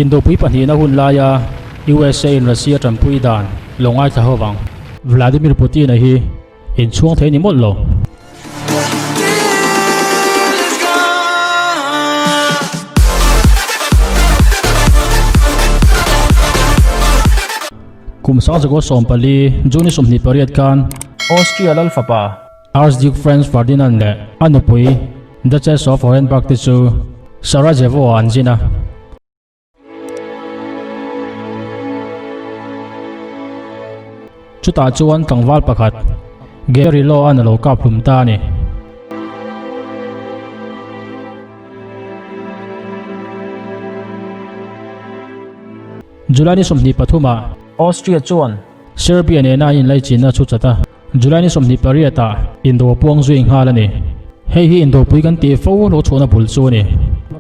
Indopui pahnihna hun laia USA in Russia tanpui dan lo ngaithla ho vang. Vladimir Putin-a hi inchhuang thei ni mawlh lo. Kum sangzakaw 14 June 28 khan Austria lal fapa Archduke Franz Ferdinand leh a nupui Duchess of Hohenberg te chu Sarajevo-ah an zin a. Chutah chuan tlangval pakhat Gary Law-a'n a lo kap hlum ta a ni. July ni 23 ah Austria chuan Serbia nena an inlaichinna a chhuchat a, July ni 28 ah indo a puang zui nghal a ni. Hei hi indopui kan tih fo lo chhuahna bul chu a ni.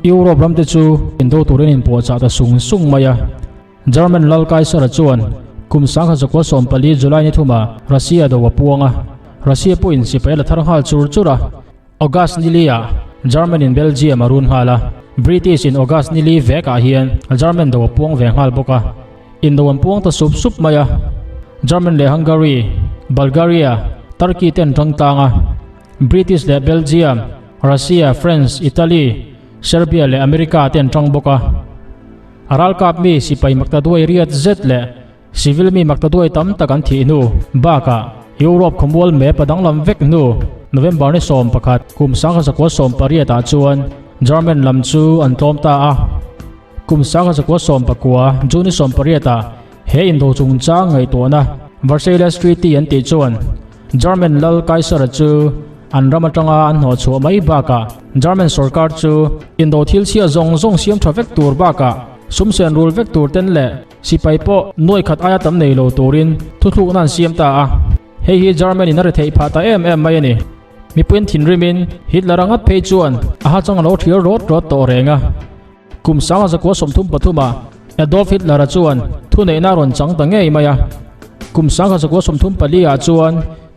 Europe ramte chu indo turin inpuahchah ta sung sung mai a. German Lal Kaisara chuan kum 1914 July ni thumah Russia do a puang a, Russia pawhin sipai a la thar nghal chur chur a. August ni li ah German in Belgium a run nghal a, British in August ni li vek ah hian German do a puang ve nghal bawk a, indo an puang ta sup sup mai a. German leh Hungary, Bulgaria, Turkey te an tang tlang a, British leh Belgium, Russia, France, Italy, Serbia leh America te an tang bawk a. A ralkap mi sipai maktaduai riat zet leh Civil mi maktaduai tam tak an thih hnu bakah Europe khawmual map a danglam vek hnu November ni 11 kum 1918 ah chuan German lam chu an tlawm ta a. Kum 1919 June ni 18 ah he indo chungchang ngaihtuahna Versailles Treaty an tih chuan German lal Kaiser-a chu an ram atanga an hnawhchhuah mai bakah German sorkar chu indo thil chhia zawng zawng siam tha vek tur bakah sumsen rul vek tur ten leh Sipai pawh nuai khat aia tam nei lo turin thuthlukna an siam ta a, hei hi German in a ri theih phah ta em em mai a ni. Mipuiin thinrimin Hitler a ngat phei chuan a hachang a lo thlir rawt rawt tawh reng a. Kum 1933 ah Adolf Hitler a chuan thuneihna a rawn chang ta ngei mai a. Kum 1934 ah chuan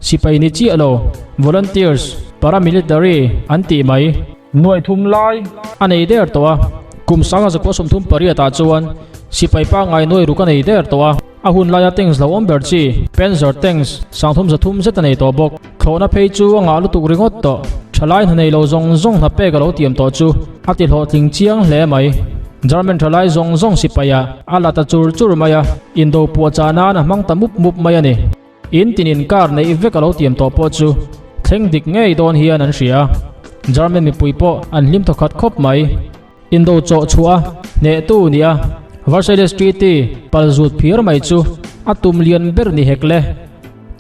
sipai ni chiah lo, volunteers, paramilitary an tih mai, Nuai thum lai a nei der tawh a, kum 1938 ah chuan sipai pangngai nuai ruk a nei der tawh a, a hun laia tanks lo awm ber chi Panzer tanks 33 zet a nei tawh bawk. Thlawhna phei chu a ngah lutuk ringawt tawh, thalai hna nei lo zawng zawng hna pek a lo tiam tawh chu a ti hlawhtling chiang hle mai. German thalai zawng zawng sipaiah a la ta chur chur mai a, indo puahchah nan a hmang ta mup mup mai a ni. In tin inkar neih vek a lo tiam tawh pawh chu thleng dik ngei dawn hian an hria. German mipui pawh an hlim thawkhat khawp mai. Indo chawh chhuah a hnehtu nia Versailles Treaty pal zut phir mai chu a tum lian ber ni hek le.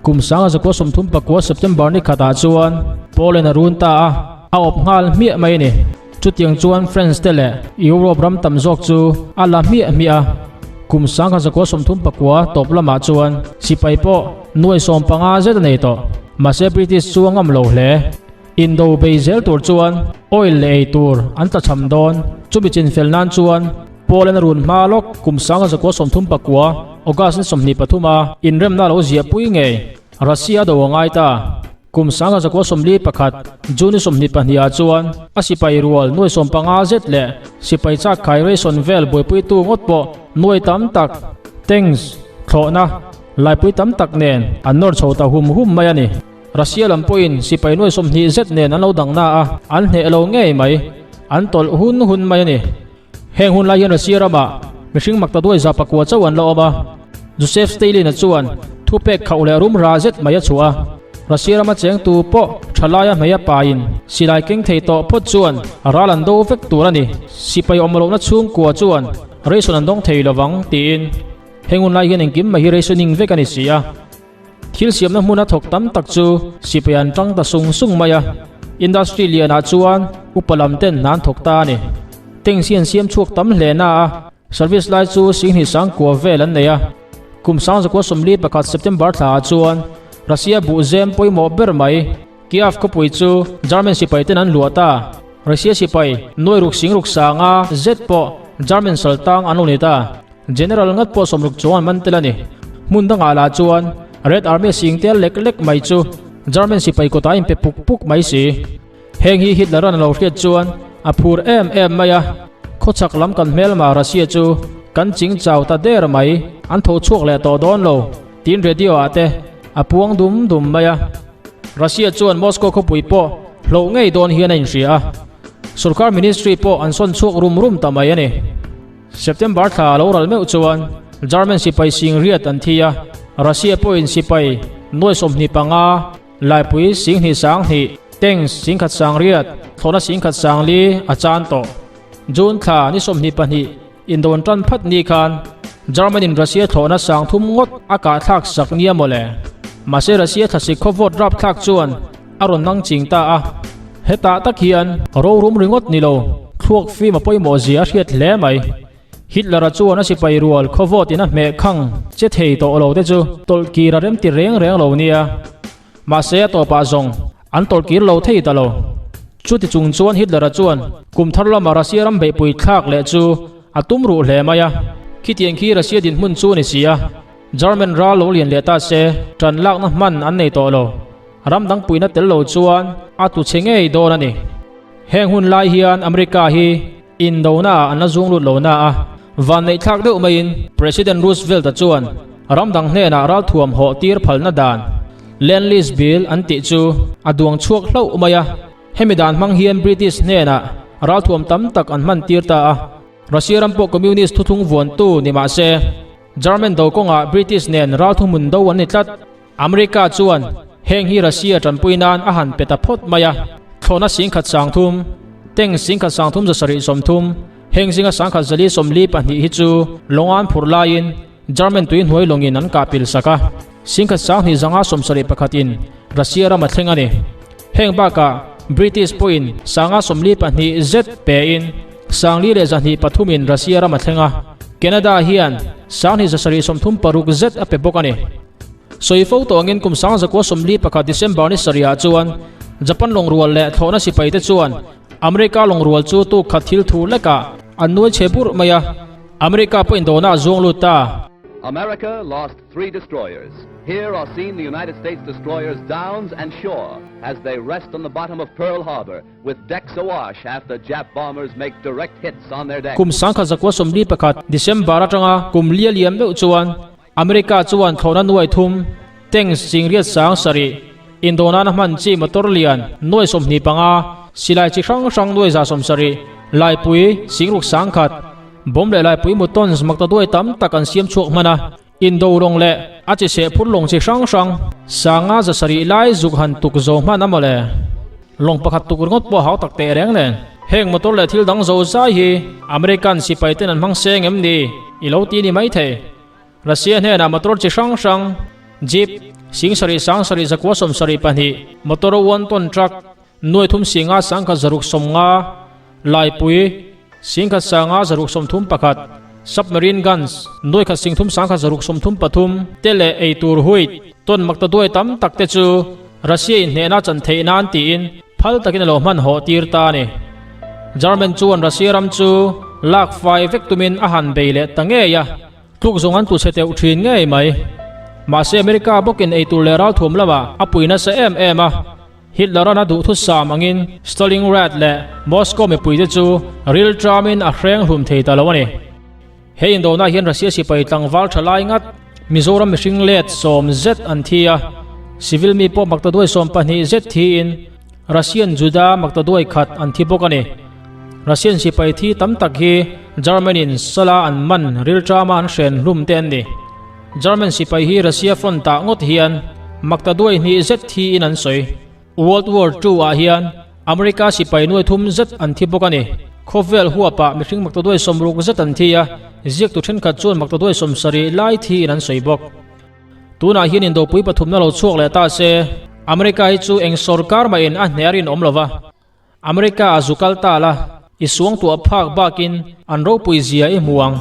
Kum 1939 September ni khatah chuan Poland a run ta a, a awp nghal hmiah mai a ni. Chutiang chuan France te leh Europe ram tam zawk chu a la hmiah hmiah a. Kum 1939 tawp lamah chuan sipai pawh nuai 15 zet a nei tawh. Mahse British chu a ngam lo hle. Indo bei zel tur chuan oil leh ei tur an tlachham dawn. Chumi chinfel nan chuan Poland a run hma lawk kum 1939 August ni 23 a inremna a lo ziahpui ngei Russia a do a ngai ta. Kum 1941 June 22 ah chuan a sipai rual nuai 15 zet leh sipai chak khai ration vel buaipuitu ngawt pawh nuai tam tak, tanks, thlawhna, laipui tam tak nen an nawr chho ta hum hum mai a ni. Russia lam pawhin sipai nuai 20 zet nen an lo dang na a, an hneh lo ngei mai, an tawlh hun hun mai a ni. Heng hun lai hian Russia ramah mihring makta duai za pakua chauh an la awm a. Joseph Stalin-a chuan thupek khauh leh rum ra zet mai a chhuah a. Russia rama chengtu pawh thalaia hmei a pain silai keng thei tawh phawt chuan ral an do vek tur a ni. Sipai awm lohna chhungkua chuan ration an dawng thei lovang tiin heng hun lai hian engkim mai hi rationing vek a ni si a. Thil siamna hmuna thawk tam tak chu sipai an tang ta sung sung mai a, industry lianah chuan upa lam ten hna an thawk ta a ni. Tanks hi an siam chhuak tam hle na a, service lai chu singhnih sangkua vel an nei a. Kum 1941 September thla ah chuan Russia buhzem pawimawh ber mai Kiev khawpui chu German sipai ten an luah ta. Russia sipai nuai ruk sing ruk sanga zet pawh German saltang an lo ni ta. General ngat pawh sawmruk chuan man tel a ni. Hmun dangah lah chuan Red Army sing tel lek lek mai chu German sipai kawtah a inpe puk puk mai si. Heng hi Hitler-a'n a lo hriat chuan a phur em em mai a. Khawchhak lam kan hmelma Russia chu kan ching chau ta der mai, an tho chhuak leh tawh dawn lo, tiin radio ah te a puang dum dum mai a. Russia chuan Moscow khawpui pawh hloh ngei dawn hian a inhria a, sorkar ministry pawh an sawn chhuak rum rum ta mai a ni. September thla a lo ral meuh chuan German sipai sing riat an thi a, Russia pawhin sipai nuai 25, laipui 20 sanghnih, tanks 10,000 sangriat, thlawhna 10,000 sangli a chan tawh. June thla ni 22 indawn tan phat ni khan German in Russia thlawhna 3000 ngawt a kahthlak sak nia mawle. Mahse Russia thlasik khawvawt rapthlak chuan a rawn nang ching ta a. Hetah tak hian rorum ringawt ni lo, thluak fim a pawimawh zia a hriat hle mai. Hitler-a chuan a sipai rual khawvawt in a hmeh khang che thei tawh lo te chu tawlh kir a remti reng reng lo nia. Mahse a tawpah zawng an tawlh kir lo thei ta lo. Chuti chung chuan Hitler-a chuan kum thar lama Russia ram beihpui thlak leh chu a tum ruh hle mai a. Khitiang khi Russia dinhmun chu a ni si a, German ral lo lian leh ta se tan lakna hman an nei tawh lo. Ram dang puihna tel lo chuan a tlu chhe ngei dawn a ni. Heng hun lai hian America hi indona ah an la zung lut lo na a, vanneih thlak deuh maiin President Roosevelt-a chuan ram dang hnenah ralthuam hawh tir phalna dan, Lend-Lease Bill, an tih chu a duang chhuak hlauh mai a. Hemi dan hmang hian British hnenah ralthuam tam tak an hman tir ta a. Russia ram pawh Communist thuthlung vuantu ni mah se, German do kawngah British nen ralthumun do an ni tlat. America chuan heng hi Russia tanpui nan a han pe ta phawt mai a, thlawhna 10,000 30, tank 10,000 30 730, heng zinga 10,000 4 42 hi chu lawng an phurh laiin German tui hnuai lawngin an kah pil sak a, 10,000 2 zanga 71 in Russia ram a thleng a ni. Heng bakah British pawhin sanga 42 zet pein 4 leh 203 in Russia ram a thleng a, Canada hian 2 736 zet a pe bawk a ni. Sawi fo tawh angin kum 1941 December ni sarihah chuan Japan lawngrual leh thlawhna sipaite chuan America lawngrual chu tuk khat thil thu lekah an nuai chhe burh mai a, America pawh indona a zuang lut ta. America lost three destroyers. Here are seen the United States destroyers Downs and Shaw as they rest on the bottom of Pearl Harbor with decks awash after Jap bombers make direct hits on their decks. Kum 1941 December atanga kum lia liam meuh chuan America chuan thlawhna nuai thum, tanks chingriat 7000, indona na hman chi motor lian nuai 25, silai chi hrang hrang nuai 170, laipui 60,100, bomb leh laipui mu tons maktaduai tam tak an siam chhuak hman a, indo lawng leh a chi seh phur lawng chi hrang hrang sanga 700 lai zuk han tuk zo hman a mawle. Lawng pakhat tuk ringawt pawh hau tak teh reng nen. Heng motor leh thil dang zo zai hi American sipai ten an hmang seng em ni? I lo ti ni mai thei. Russia hnenah motor chi hrang hrang, Jeep, 70 70 zakua 72, motor one ton truck, nuai thum 50 10,000 zaruk 50, laipui, 10,000 sanga zaruk 31, submarine guns, nuai khat 30 10,000 zaruk 33 te leh eitur huit, ton maktaduai tam tak te chu Russia in hnehna chan theih nan tiin phal takin a lo hman hawh tir ta a ni. German chuan Russia ram chu lak fai vek tumin a han bei leh ta ngei a, tluk zawng an tlu chhe teuh thin ngei mai. Mahse America bawkin eitur leh ralthuam lamah a pui nasa em em a, Hitler-a'n a duhthusam angin Stalingrad leh Moscow mipuite chu ril tramin a hreng hlum thei ta lo a ni. He indona hian Russia sipai tlangval tha lai ngat Mizoram mihring let 70 zet an thi a, civil mi pawh maktaduai 12 zet thiin Russian Juda maktaduai khat an thi bawk a ni. Russian sipai thi tam tak hi German-in sala an man rilṭama an hren hlum te an ni. German sipai hi Russia front-ah ngawt hian maktaduai hnih zet thiin an sawi. World War II ah hian America sipai nuai thum zet an thi bawk a ni. Khawvel huapah mihring maktaduai 60 zet an thi a, ziaktu thenkhat chuan maktaduai 70 lai thiin an sawi bawk. Tunah hian indopui pathumna lo chhuak leh ta se, America hi chu eng sorkar mahin a hne a rinawm lo va. America a zu kal ta la, i suangtuah phak bakin an ropui zia i hmu ang.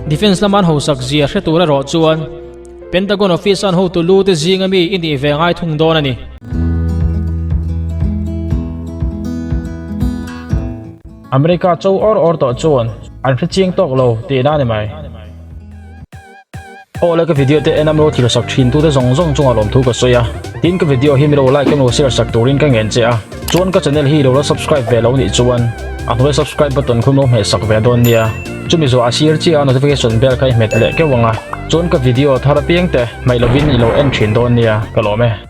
Defence lama an hausak zia hre tur erawh chuan Pentagon office an hotu lu te zinga mi i nih ve ngai thung dawn a ni. America cho awr awr tawh chuan an hre chiang tawk lo tihna a ni mai. Aw le ka video te en a milo thil sak thin tute zawng zawng chungah lawmthu ka sawi a, tin ka video hi milo like emaw share sak turin ka ngen che a, chuan ka channel hi ilo la subscribe ve lo nih chuan a hnuai subscribe button khu milo hmeh sak ve dawn nia, chumi zawh a sir chiah a notification bell kha i hmet leh keuh ang a, chuan ka video thar apiang te hmaih lovin ilo en thin dawn nia ka lawm e.